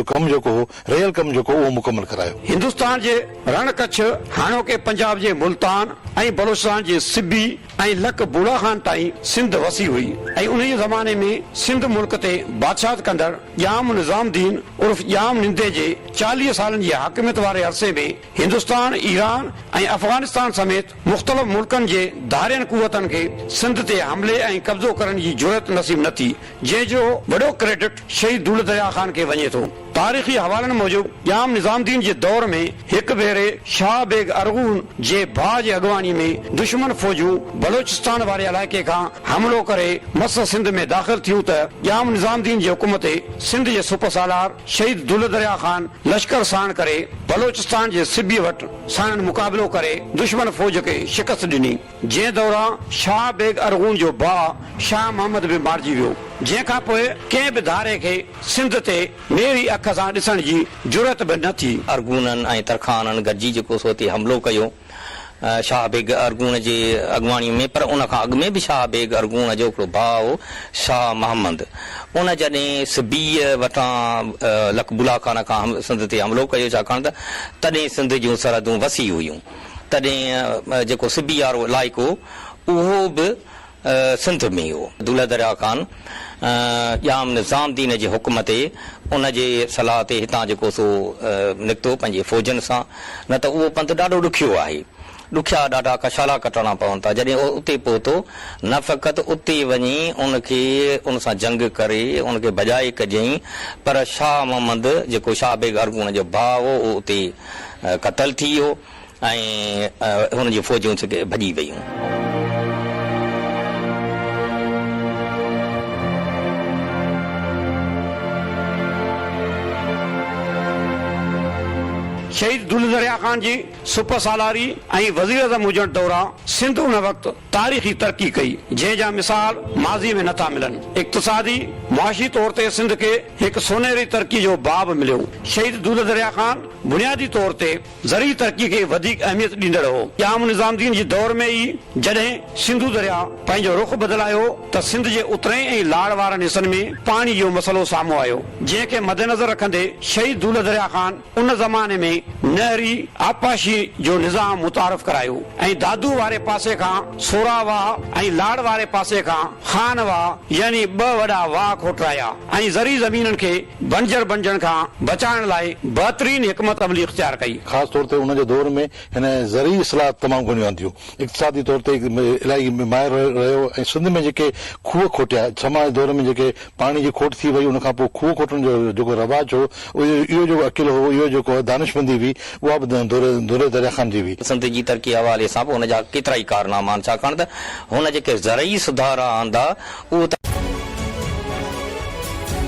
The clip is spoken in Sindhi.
پنهنجو ڪم جيڪو هو، رهيل ڪم جيڪو هو اهو مڪمل ڪرايو. هندستان جي رڻ ڪڇ، هاڻوڪي پنجاب جي ملتان ۽ بلوچستان جي سبي ۽ لڪ بوڙا خان تائين سنڌ وسي هئي ۽ انهيء زماني ۾ سنڌ ملڪ تي بادشاهت ڪندڙ ڄام نظام الدين عرف ڄام نندي جي 40 سالن جي حاڪميت واري عرصي ۾ هندستان، ايران ۽ افغانستان سميت مختلف ملڪن جي ڌارين قوتن کي سنڌ تي حملي ۽ قبضو ڪرڻ جي جرئت نصيب نه ٿي، جنهن جو وڏو ڪريڊٽ شهيد دولت دريا خان کي وڃي ٿو. تاريخي حوالن موجب ڄام نظام الدين جي دور ۾ هڪ ڀيري شاهه بيگ ارغون جي ڀاء جي اڳواڻي ۾ دشمن فوجون بلوچستان واري علائقي کان حملو ڪري مس سنڌ ۾ داخل ٿيون ته ڄام نظام الدين جي حڪم تي سنڌ جي سپه سالار شهيد دولت دريا خان لشڪر ساڻ ڪري بلوچستان جي سبيء وٽ ساڻن مقابلو ڪري دشمن فوج کي شڪست ڏني، جنهن دوران شاهه بيگ ارغون جو ڀاء شاهه محمد به مارجي ويو، جنهن کان پوء ڪنهن به ڌاري کي سنڌ تي ميري اک سان ڏسڻ جي جرئت به نه ٿي. ارغونن ۽ ترخانن گڏجي جيڪو سو اتي حملو ڪيو. شاهه بيگ ارغون جي اڳواڻي ۾ پر ان کان اڳ ۾ به شاهه بيگ ارغون جو هڪڙو ڀاء هو شاهه محمد ان جڏهن سبيء وٽان لڪ بولا خان کان سنڌ تي حملو ڪيو ڇاڪاڻ ته تڏهن سنڌ جون سرحدون وسيع هيون تڏهن جيڪو سبي وارو علائقو اهو به سنڌ ۾ هو. دولهه دريا خان ڄام نظام الدين جي حڪم تي ان جي صلاح تي هتان جيڪو سو نڪتو پنهنجي فوجن سان نه ته اهو پنڌ ڏاڍو ڏکيو آهي. ڏکيا ڏاڍا ڪشالا ڪٽڻا پون ٿا. جڏهن اهو اتي پهتو نه فقط اتي وڃي ان کي ان سان جنگ ڪري ان کي ڀڄائي ڪڍيائين پر شاهه محمد جيڪو شاهه بيگ ارغون جو ڀاء هو اهو اتي قتل ٿي ويو. ۽ هن جون فوجون جيڪي ڀڄي ويون. شهيد دولهه دريا خان جي سپه سالاري ۽ وزيراعظم هجڻ دوران سنڌ ان وقت تاريخي ترقي ڪئي، جنهن جا مثال ماضي ۾ نٿا ملن. اقتصادي، معاشي طور تي سنڌ کي هڪ سونهري ترقي جو باب مليو. شهيد دولهه دريا خان بنيادي طور تي زرعي ترقي کي وڌيڪ اهميت ڏيندڙ هو. ڄام نظام الدين جي دور ۾ ئي جڏهن سنڌو درياء پنهنجو رخ بدلايو ته سنڌ جي اترئين ۽ لاڙ وارن حصن ۾ پاڻي جو مسئلو سامهون آيو، جنهن کي مدنظر رکندي شهيد دولهه دريا خان ان زماني ۾ نهري آبپاشي جو نظام متعارف ڪرايو ۽ دادو واري پاسي کان سورا واهه ۽ لاڙ واري پاسي کان خان واهه يعني ٻه وڏا واهه کوٽرايا ۽ زرعي زمينن کي بنجر بنجڻ کان بچائڻ لاء بهترين حڪمت عملي اختيار ڪئي. خاص طور تي ان جي دور ۾ هن زرعي اصلاحات تمام گهڻيون آنديون. اقتصادي طور تي الاهي ماهر رهيو ۽ سنڌ ۾ جيڪي کوهه کوٽيا، سما جي دور ۾ جيڪي پاڻي جي کوٽ ٿي وئي ان کان پوء کوهه کوٽڻ جو جيڪو رواج هو اهو جيڪو عقل هو اهو جيڪو دانشمندي هئي اها به دولهه دريا خان جي هئي. سنڌ جي ترقي حوالي سان به هن جا ڪيترائي ڪارناما آهن ڇاڪاڻ ته هن جيڪي زرعي سڌارا آندا اهو ته.